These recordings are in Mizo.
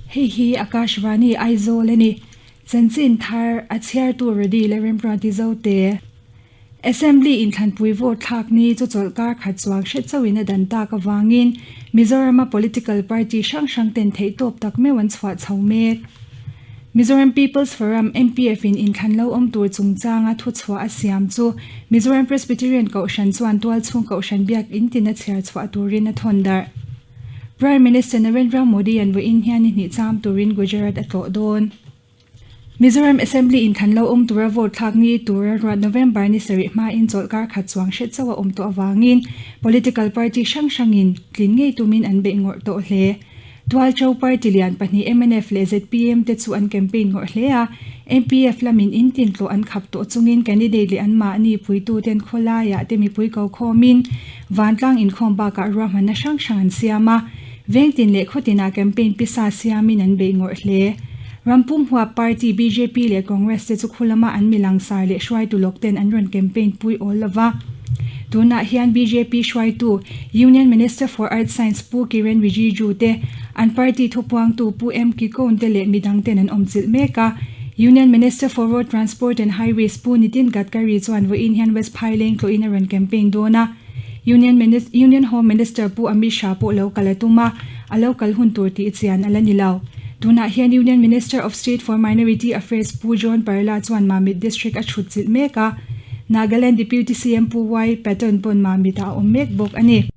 Hei hi Akashvani Aizawl a ni. Chanchin thar a chhiartu Rody leh Remruati Zote. Assembly inthlanpui vote thlak ni chu chawlhkar khat chuang hret chauhin a dan tak avangin Mizorama political party hrang hrang ten theihtawp tak meuh an chhuah chho mek. Mizoram People's Forum, MPF, in inthlan lo awm tur chungchanga thuchhuah a siam chu Mizoram Presbyterian Kohhran chuan tualchhung Kohhran biak in tina chhiar chhuah turin a thawn darh. Prime Minister Narendra Modi an vawiin hian ni hnih cham turin Gujarat a tlawh dawn. Mizoram Assembly inthlan lo awm tura vote thlak ni tura ruat November ni sarih hmain chawlhkar khat chuang hret chauh a awm tawh avangin political party hrang hrangin tlin ngei tumin an beih ngawrh tawh hle. Tualcho party lian pahnih mnf leh zpm te chu an campaign ngawrh hle a, MPF lamin in tin tlawh an khap tawh chungin candidate leh anmahni puituten khawlaiah te mipui ko khawmin vantlang inkhawm bakah ruahmanna hrang hrang an siam a, vengtin leh khawtinah campaign pisa siamin an beih ngawrh hle. Rampum huap party bjp leh Congress te chu khulama an mi langsar leh hruaitu lawk ten an rawn campaign pui awl lova. Tunah hian bjp hruaitu Union Minister for Earth Science Pu Kiren Rijiju te, an party thupuangtu Pu M Kikon te leh midang ten an awmchilh mek a. Union Minister for Road Transport and Highways Pu Nitin Gadkari chuan vawiin hian West Phaileng tlawhin a rawn campaign dawn a. Union Union Home Minister Pu Amit Shah pawh lo kal a tum a, a lo kal hun tur tih chian a la ni lo. Tunah hian Union Minister of State for Minority Affairs Pu John Parla chuan Mamit District a chhut chilh mek a, Nagaland Deputy CM Pu Y Patton pawn Mamit ah a awm mek bawk a ni.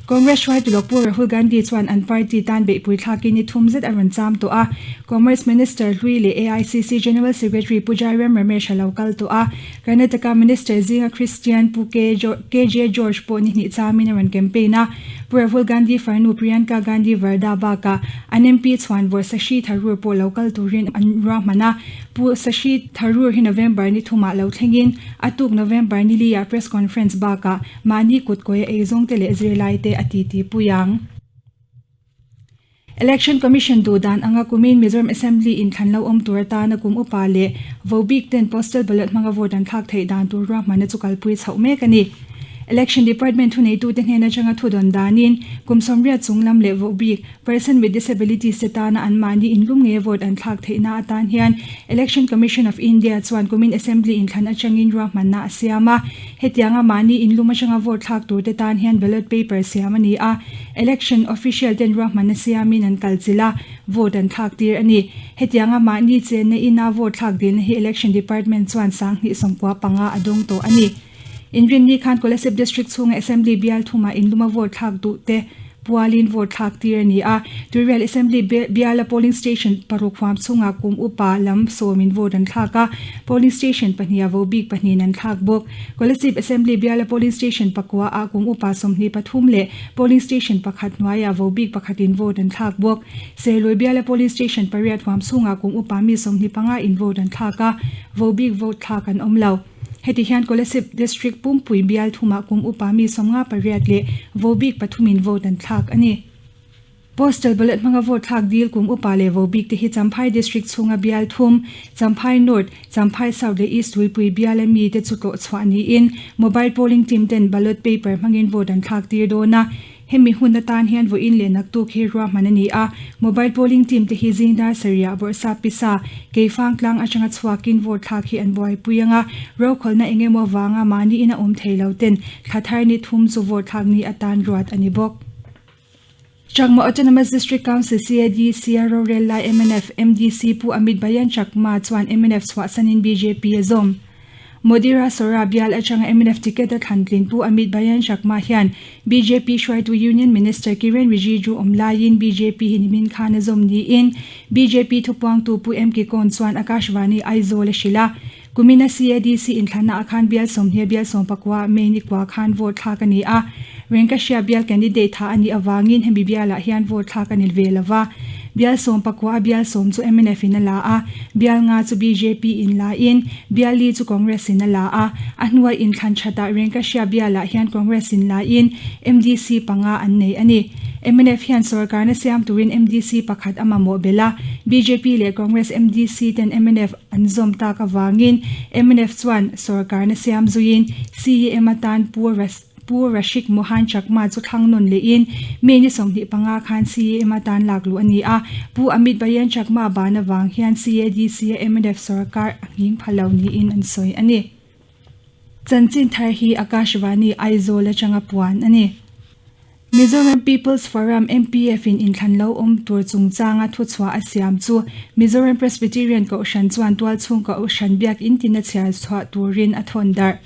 Congress hruaitu lawk Pu Rahul Gandhi chuan an party tan beihpui thlakin ni thum zet a rawn cham tawh a, Commerce Minister hlui leh AICC General Secretary Pu Jairam Ramesh a lo kal tawh a, Karnataka Minister zinga Christian Pu KJ George pawh ni hnih chamin a rawn campaign a, Pu Rahul Gandhi farnu Priyanka Gandhi Varda bakah an MP chhuanvawr Sashi Tharoor pawh lo kal turin an ruahman a, Pu Sashi Tharoor hi November ni thumah lo thlengin a tuk November ni liah press conference bakah mahni kutkawi a eizawngte leh zirlaite a titi pui ang. Election Commission duh dan anga kumin Mizoram Assembly inthlan lo awm tur atana kum upa leh vobik ten postal ballot hmanga vote an thlak theih dan tur ruahmanna chu kalpui chhoh mek a ni. Election Department thuneitute hnen atanga thudawn danin kum 80 chung lam leh vobik Person with disabilities te tana anmahni inlum nge vote an thlak theihna atan hian Election Commission of India chuan kumin Assembly inthlan atangin ruahmanna a siam a. Hetianga mahni inlum atanga vote thlak tur te tan hian ballot paper siam a ni a, Election official ten ruahmanna siamin an kalchilh a, vote an thlak tir a ni. Hetianga mahni chenna ina vote thlak dilna hi Election Department chuan 2095 a dawng tawh a ni. Inrinni khan Kolasib District chhunga Assembly bial thumah inluma vote thlak duh te pualin vote thlak tir a ni a. Tuirial Assembly biala polling station paruk huam chhungah kum upa lam sawmin vote an thlak a, polling station pahniha vo bik pahnihin an thlak bawk. Kolasib Assembly biala polling station pakua ah kum upa 23 leh polling station pakhat hnuaiah vo bik pakhatin vote an thlak bawk. Serlui biala polling station pariat huam chhungah kum upa mi 25 in vote an thlak a, vo bik vote thlak an awm lo. Heti hian Kolasib District pumpui bial thumah kum upa mi 58 leh vobik pathumin vote an thlak a ni. Postal ballot hmanga vote thlak dil kum upa leh vobik te hi Champhai District chhunga bial thum, Champhai North, Champhai South leh East Tuipui biala mi te chu tlawh chhuah niin Mobile Polling Team ten ballot paper hmangin vote an thlak tir dawn a. Hemi hun atan hian vawiin leh naktuk hi ruahman a ni a, mobile polling team te hi zing dar sarih bawrhsap pisa, keifang tlang atanga chhuakin vote thlak hi an buaipui ang a, rokhawlhna eng emaw vanga mahni ina awm thei lo ten thla thar ni thum chu vote thlak ni atan ruat a ni bawk. Chakma Autonomous District Council, CADC, a rorel lai mnf MDC Pu Amit Bayan Chakma chuan mnf chhuahsanin bjp a zawm. Modira Sora bial atanga mnf ticket a thlan tlin Pu Amit Bayan Chakma hian bjp hruaitu Union Minister Kiren Rijiju awm laiin bjp hi nimin khan a zawm niin bjp thupuangtu Pu M Kikawn chuan Akashvani Aizawl a hrilh a. Kumina CADC inthlanna ah khan bial 20 bial 19 May ni kua khan vote thlak a ni a. Rengkashia bial candidate tha a nih awangin hemi bialah hian vote thlak a ni ve lova. Bial 19 a bial 10 chu mnf in a la a, bial nga chu bjp in la in, bial li chu Congress in a la a. A hnuai inthlan thatah Rengkashia bialah hian Congress in la in MDC panga an nei a ni. Mnf hian sorkarna siam turin MDC pakhat a mamawh belh a, bjp leh Congress MDC ten mnf an zawm tak avangin mnf chuan sorkarna siam zuiin CEM atan Pu. Pu Rashik Mohan Chakma chu thlang nawn lehin May ni 25 khan CAM atan lak luh a ni a, Pu Amit Bayan Chakma ban avang hian CADC a mnf sorkar a nghing pha lo niin an sawi a ni. Chanchin thar hi Akashvani Aizawl atanga puan a ni. Mizoram People's Forum, MPF, in inthlan lo awm tur chungchanga thuchhuah a siam chu Mizoram Presbyterian Kohhran chuan tualchhung Kohhran biakinn tina chhiar chhuah turin a thawn darh.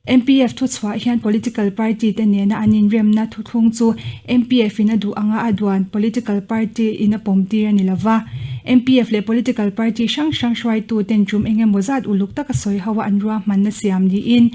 MPF thuchhuah hian political party te nena an inremna thuthlung chu MPF in a duh anga a duan political party in a pawm tir a ni lova. MPF leh political party hrang hrang hruaitu ten tum eng emaw zat uluk taka sawi ho a an ruahmanna siam niin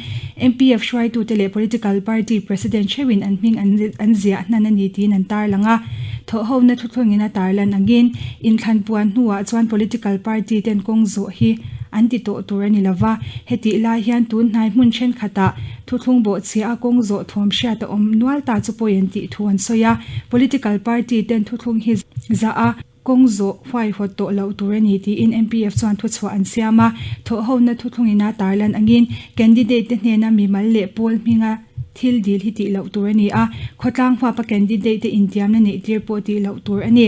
MPF hruaitute leh political party president theuhin an hming an ziah hnan a ni tiin an tarlang a. Thawhhona thuthlungin a tarlan angin inthlan puan hnuah chuan political party ten kawng zawh hi an ti tawh tur a ni lova. Hetih lai hian tun hnai hmun thenkhatah thuthlung bawhchhia a kawng zawh thawm hriat a awm nual ta chu pawi an tih thu an sawi a. Political party ten thuthlung hi zah a. Kawng zawh huaihawt tawh loh tur a ni tiin MPF chuan thuchhuah an siam a, thawhhona thuthlungin a tarlan angin candidate te hnena mimal leh pawl hminga thil dil hi tih loh tur a ni a, khawtlang huapa candidate te intiamna neih tir pawh tih loh tur a ni.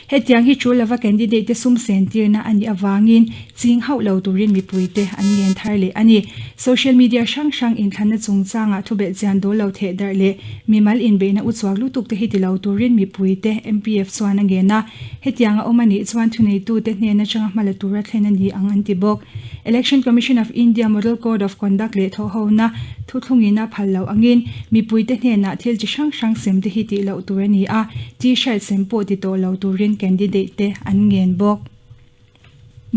Hetiang hi tul lova candidate te sum sen tirna a nih avangin ching hauh lo turin mipuite an ngen thar leh a ni. Social media hrang hrang inthlanna chungchangah thubelh chian dawl lo theh darh leh mimal inbeihna uchuak lutuk te hi ti lo turin mipuite MPF chuan a ngen a. Hetiang a awm a nih chuan thuneitute hnen atanga hma la tura thlen a ni ang an ti bawk. Election Commission of India Model Code of Conduct leh thawhhona thuthlungin a phal loh angin mipuite hnenah thil chi hrang hrang sem te hi tih loh tur a ni a, T-shirt sem pawh ti tawh lo turin candidate te an ngen bawk.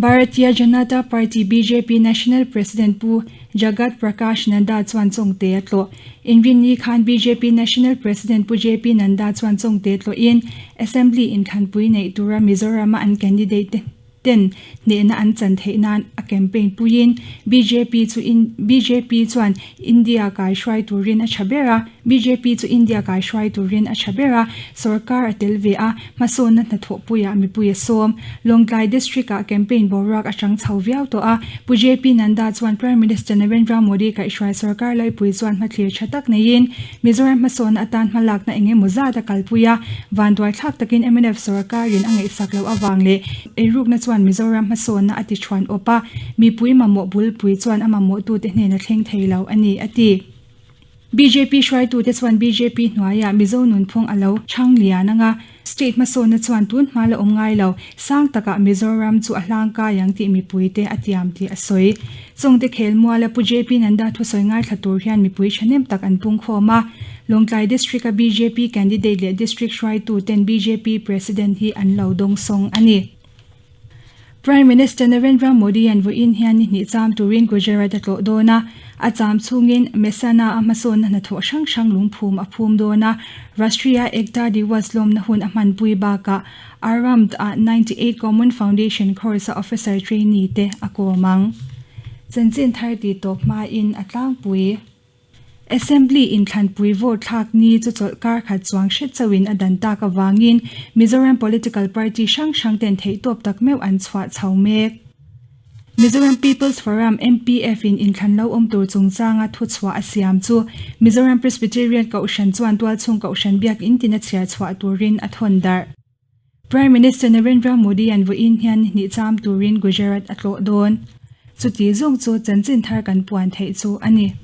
Bharatiya Janata Party, bjp, National President Pu Jagat Prakash Nadda chuan Chawngte a tlawh. Inrinni khan bjp National President Pu JP Nadda chuan Chawngte tlawhin Assembly inthlanpui neih tura Mizoram-a an candidate te ten hnehna an chan theih nan a campaign puiin bjp chu bjp chuan India kai hruai turin a tha ber a, bjp chu India kai hruai turin a tha ber a, sorkar a tel ve a, hmasawnna hnathawhpuiah mipui a sawm. Lawngtlai District-ah campaign boruak a chang chho viau tawh a, Pu JP Nadda chuan Prime Minister Narendra Modi kaihhruai sorkar laipui chuan hmathlir tha tak neiin Mizoram hmasawnna atan hmalakna eng emaw zat a kalpui a, vanduaithlak takin mnf sorkarin a ngaihsak loh avang leh eirukna chuan Mizoram hmasawnna a ti thuan awp a, mipui mamawh bulpui chuan a mamawhtute hnena thleng thei lo a ni, a ti. Bjp hruaitute chuan bjp hnuaiah Mizo nunphung a lo chhang lian ang a, state hmasawnna chuan tun hma la awm ngai lo, sang takah Mizoram chu a hlangkai ang tih mipuite a tiam tih a sawi. Chawngte khelmuala Pu JP Nadda thusawi ngaithla tur hian mipui thahnem tak an pungkhawm a, Lawngtlai District-a bjp candidate leh district hruaituten bjp President hi an lo dawngsawng a ni. Prime Minister Narendra Modi-a'n vawiin hian ni hnih cham turin Gujarat a tlawh dawn a, a cham chhungin Mehsana a hmasawnna hnathawh hrang hrang lungphum a phum dawn a, Rashtriya Ekta Diwas lawmna hun a hmanpui bakah Aramd-a 98 Common Foundation Course-a officer trainee te a kawm ang. Chanchin thar tih tawp hmain a tlangpui. Assembly inthlanpui vote thlak ni chu chawlh kar khat chuang hret chauhin a dan tak avangin Mizoram political party hrang hrang ten theihtawp tak meuh an chhuah chho mek. Mizoram People's Forum, MPF, in inthlan lo awm tur chungchanga thuchhuah a siam chu Mizoram Presbyterian Kohhran chuan tualchhung Kohhran biakinn tina chhiar chhuah turin a thawn darh. Prime Minister Narendra Modi-a'n vawiin hian ni hnih cham turin Gujarat a tlawh dawn. Chuti zawng chu chanchin thar kan puan theih chu a ni.